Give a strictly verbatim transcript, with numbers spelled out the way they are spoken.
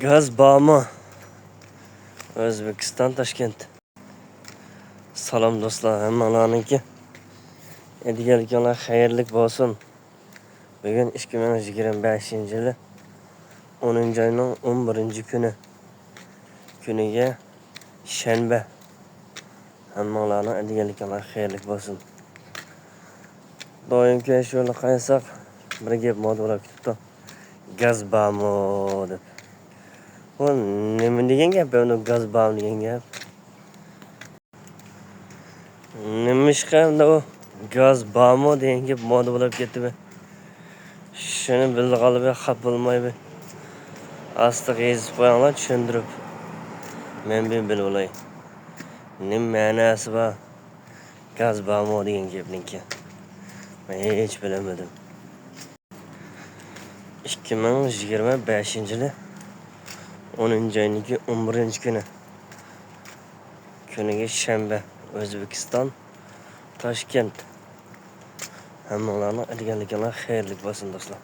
گاز بارمۇ؟ ئۆزبېكىستان، تاشكەنت. سالام دوستلار، ھەممىڭلارنىڭكى ئەتىگەنلىكىڭلار خەيرلىك بولسۇن. بۈگۈن ئىككى مىڭ يىگىرمە بەشىنچى يىلى ئونىنچى ئاينىڭ ئون بىرىنچى كۈنى. كۈنىگە شەنبە. ھەممىڭلارنىڭ ئەتىگەنلىكىڭلار خەيرلىك بولسۇن. دويىم كۆشۈرۈپ قايساق، بىر گەپ مودا بولاپ كېتىپتۇ. گاز بارمۇ دەپ. بۇ نېمە دېگەن گەپ ئەمدى، گاز بارمۇ دېگەن گەپ؟ نېمىشقا ئەمدى ئۇ گاز بارمۇ دېگەن گەپ مودا بولاپ كەتتى بە. شۇنى بىلىدىغانلار بىر خاپا بولماي بى. ئاستىغا يېزىپ قويۇڭلار، چۈشەندۈرۈپ. مەن بىر بىلىپ ئالاي. نېمە مەناسى بار؟ گاز بارمۇ دېگەن گەپنىڭكى. مەن ھېچ بىلەلمىدىم. ئىككى مىڭ يىگىرمە بەشىنچى يىلى ئونىنچى ئاينىڭكى ئون بىرىنچى كۈنى. كۈنىگە شەنبە، ئۆزبېكىستان، تاشكەنت. ھەممىڭلارنىڭ ئەتىگەنلىكىڭلار خەيرلىك بولسۇن دوستلار.